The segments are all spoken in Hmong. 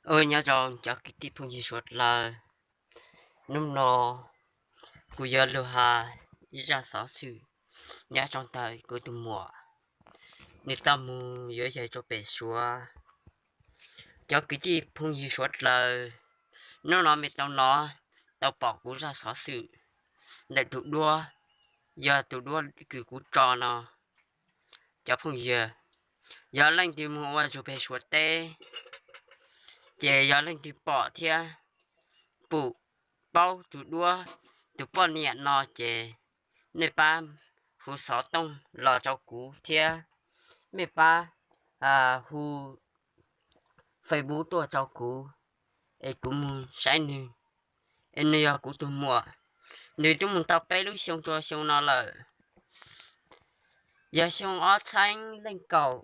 Ua nyob zoo cov kwv tij phooj ywg suav dlawg, hnub no kuv yuav lug has ib zaj xov xwm nyob rau ntawm kuv tus muam, nws tau mus yuav yawg rau pem suav. Cov kwv tij phooj ywg suav dlawg, hnub no mej tau nov, tau pom kuv zaj xov xwm ntawm tus duab, yog tus duab kws kuv tso no. Cov phooj ywg, yog leej twg mus ua zug peg suav teb, ces yog leej twg pom thiab pum paub tus duab, tus poj niam no ces mej pab hu xov tooj los rau kuv thiab mej pab hu Facebook tuaj rau kuv, es kuv mus saib nws. Es nws yog kuv tus muam, nws twb mus tau peb lub xyoo rua xyoo no lawm, yog xyoo ob txheeb leej kaum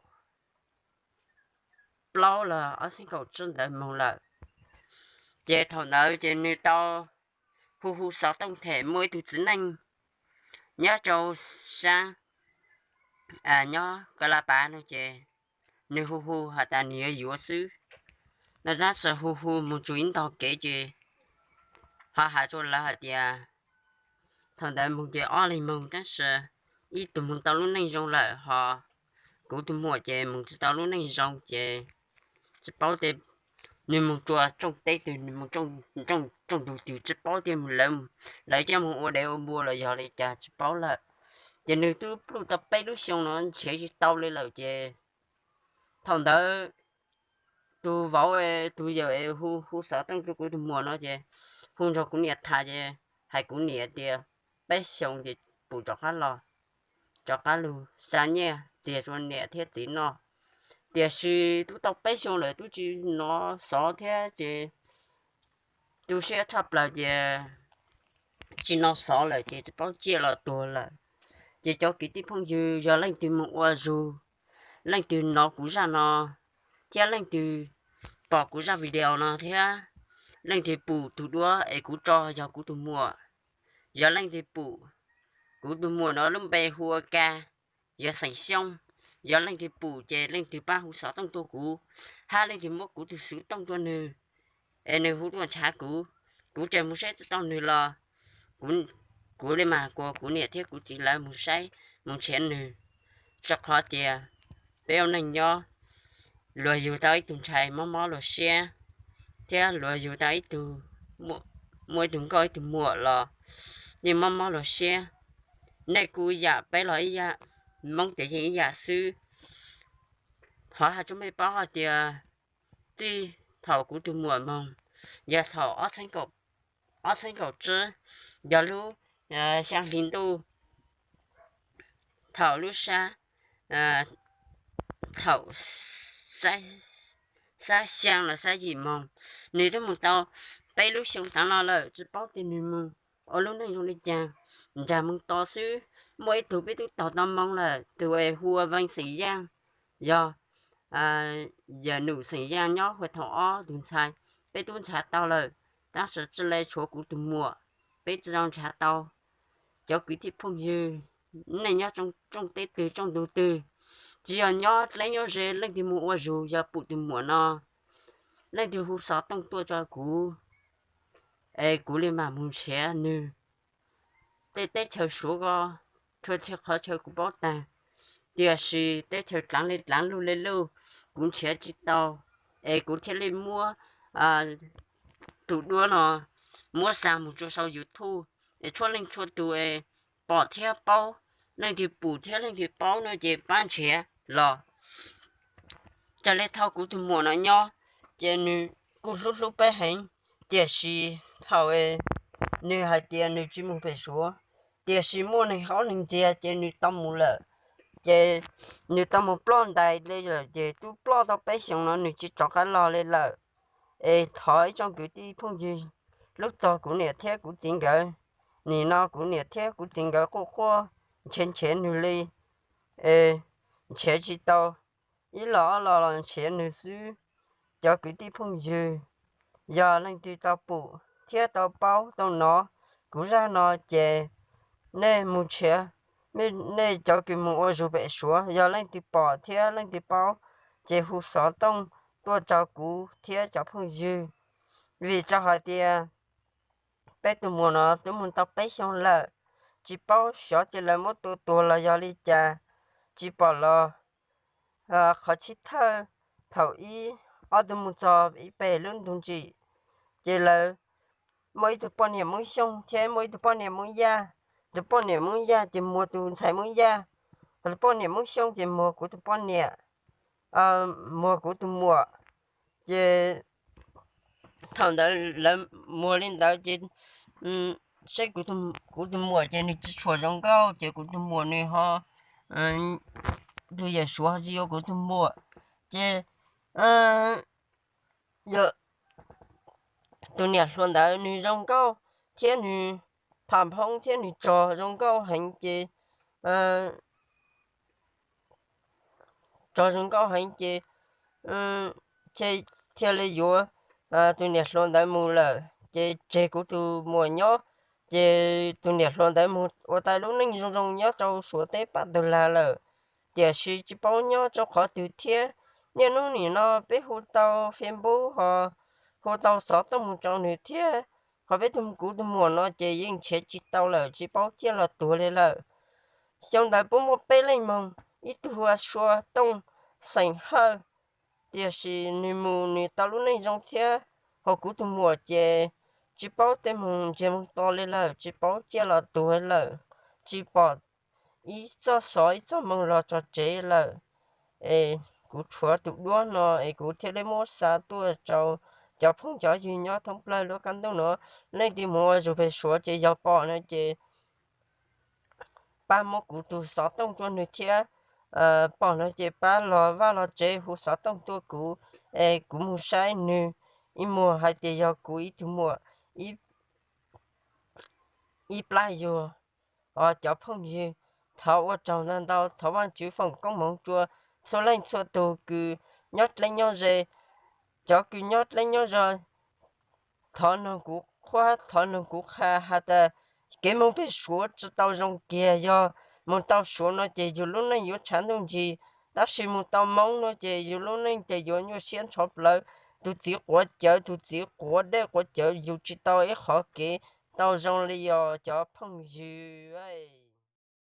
plaub los ob txheeb kaum tsib ntawd moog lawm. Ces thaum ntawd ces nws tau hu hu xov tooj them muaj ib tug txiv neej nyob rau sab, nyob Ka La Pav no ces nws hu hu has tas nws yuav yuav xwb no, tab sis hu hu mus txug ib ntog kev ces ho has rua lawv hais tias thaum ntawd moog ces ob leeg moog, tab sis ib tug moog tau lub neej zoo lawm, ho kuv tus muam ces moog tsis tau lub neej zoo ces tsis paub tias, nws moog rua tsooj teb twg, nws moog tsooj tug twg tsis paub tias lawv coj moog ua dev ua npua los yog li cas tsis paub lawm. Ces nws twb pluj tau peb lub xyoo no nrhiav tsis tau li lawm ces thaum ntawd tus vauv, tus yawm es hu hu xov tooj rau kuv tus muam no ces hu nrug kuv niam tham ces hais kuv niam tias peb xyoo ces pum rov qab los, rov qab lug xa nyiaj txiag rua niam thiab txiv noj. Tiam sis twb tau peb xyoo lawm twb tsis nov xov thiab ces tu siab tshaj plaws ces tsis nov xov lawm ces tsis paub ciaj los tuag lawm. Ces cov kwv tij phooj ywg, yog leej twg mus ua zug, leej twg nov kuv zaj no, thiab leej twg pom kuv zaj video no thiab leej twg pum tus duab es kuv tso yog kuv tus muam, yog leej twg pum, kuv tus muam no lub npe hu ua Ka, yog xeem Xyooj. Yog leej twg pum ces leej twg pab hu xov tooj rua kuv, hab leej twg muab kuv tug xov tooj rua nwg es nwg hu tuaj nrhav kuv, kuv tseem mus saib tsis tau nwg los kuv le mas kuas kuv niam thiab kuv txiv lawv mus saib, mus nrhiav nwg, rua qhov tias peb ua neej nyob, luag yug tau ib tug ntxhais mob mob luag siab, thiab luag yug tau ib tug, muaj ib tug nkauj ib tug muam los yeej mob mob luag siab. Nej kuj ib yam, peb los ib yam, Moob ces yeej ib yam xwb. Thov has rua mej paub hais tias txij thaum kuv tus muam moog, yog thaum ob txheeb kaum tsib, yog lub xyaa hli ntuj, thaum lub sab, thaum xab xyaa los xab yim moog, nwg twb moog tau peb lub xyoo taav no lawm, tsis paub tias nwg moog ua lub neej zoo le caag, nraag moog to xwb. Muaj ib tug peb tub tog tau moog lawm, tug hu ua Veej xeem Yaaj, yog yawm Num xeem Yaaj nyob Huav Thau ob tug ntxhais, peb tub nrhav tau lawm, tab sis tsi le tshuav kuv tug muam, peb tsi tau nrhav tau. Cov kwv tij phooj ywg, nej nyob tsooj teb twg tsooj ntug twg, tsi yog nyob dleb nyob ze, leej twg moog ua zug yog pum tug muam no, leej twg hu xov tooj tuaj rua kuv es kuv le maam moog nrhiav nwg. Tej teb chaws Suav ko, txhua txhia qhov chaw kuv paub taag, tiam sis teb chaws dlaav le dlaav, luj le luj, kuv nrhiav tsi tau, es kuv thiaj li muab tug duab no muab xa moog rua sau YouTube, es txhua leej txhua tug pom thiab paub, leej twg pum thiab leej twg paub no ces pab nrhiav los. Raws le thaum kuv tug muam no nyob, ces nwg kuj hlub hlub peb heev, tiam sis thaum nwg hais tias nwg tsi moog pem Suav, tiam sis muaj neeg haub neeg ntxiag ces nwg tau mus lawm. Ces nwg tau moog ploj ntais le lawm, ces tub ploj tau peb xyoos no nwg tsi rov qab los le lawm. Es thov ib tsoom kwv tij phooj ywg, lub txog kuv niam thiab kuv txiv nkawd, nim no kuv niam thiab kuv txiv nkawd quaj quaj nrhiav nrhiav nwg li, es nrhiav tsi tau, ib los ob los los nrhiav nwg xwb. Cov kwv tij phooj ywg, yog leej twg tau pum thiab tau paub tau nov kuv zaj no ces nej mus nrhiav, nej cov kws mus ua zug pem Suav, yog leej twg pom thiab leej twg paub ces hu xov tooj tuaj rau kuv thiab cov phooj ywg, vim rau hais tias peb tus muam no twb mus tau peb xyoos lawm, tsis paub xyov ces lawv muab tua tuag los yog li cas, tsis pom los. Qhov tshwj thawj, thaum ib, ob tug mus txog ib pem lub ntug ntsis, ces lawv muaj ib tug poj niam Hmoob Xyooj thiab muaj ib tug poj niam Hmoob Yaj. Tus poj niam Hmoob Yaj ces muag tus ntxhais Hmoob Yaj, tus poj niam Hmoob Xyooj ces muag kuv tus poj niam, muag kuv tus muam. Ces thaum ntawd lawv muag li ntawd ces saib kuv tus muam ces nws tsis tshua zoo nkauj, ces kuv tus muam nws ho, tus yawm suav ho tsis yuav kuv tus muam. Ces yog tus niam hluas ntawd nws zoo nkauj thiab nws pham phoob thiab nws tso zoo nkauj heev ces, tso zoo nkauj heev ces thiaj li yuav tus niam hluas ntawd mus lawm ces tseg kuv tus muam nyob. Ces tus niam hluas ntawd mus ua tau lub neej zoo zoo nyob rau Suav teb pab tug lag lawm, tiam sis tsis paub nyob rau qhov twg thiab. Niaj hnub nim no peb hu tau Facebook ho hu tau xov tooj mus rau nws thiab, ho peb tus, kuv tus muam no ces yeej nrhiav tsis tau lawm, tsis paub ciaj los tuag li lawm. Xyoo ntawd puab muaj peb leej moog, ib tug hu ua Sua Tooj, xeem Hawj, tiam sis nws mus nws tau lub neej zoo thiab. Ho kuv tus muam ces tsis paub tej moog ntsiag moog to li lawm, tsis paub ciaj los tuag lawm, tsis pom ib txoj xov ib txoj moo los txog tsev lawm. Es kuv tshuav tus duab no es kuv thiaj li muab xa tuaj rau cov phooj cov ywg nyob thoob plawg lub qab ntuj no. Leej twg mus ua zug pem Suav ces yog pom no ces pab muab kuv tus xov tooj rau nws thiab, pom no ces pab los vaj los tsev hu xov tooj tuaj kuv, es kuv mus saib nws ib muag hais tias yog kuv ib tug muam ib plab yug. Os cov phooj ywg, thov ua tsaug ntau ntau, thov Vaajtswv foom koob hmoov rua txhua leej txhua tug kws nyob dleb nyob ze. Cov kws nyob dleb nyob ze, thov noog kuv qhuab, thov noog kuv qha has tas kev moog peg Suav tsi tau zoo kiag. Yog moog tau Suav no ces yug lub neej yuav tshav ntuj ntsig, tab sis moog tau Moob no ces yug lub neej ces yuav nyuaj siab ntshov plawv. Tug txiv quav cawv, tug txiv quav dej quav cawv, yug tsi tau ib qhov kev tau zoo li os cov phooj ywg.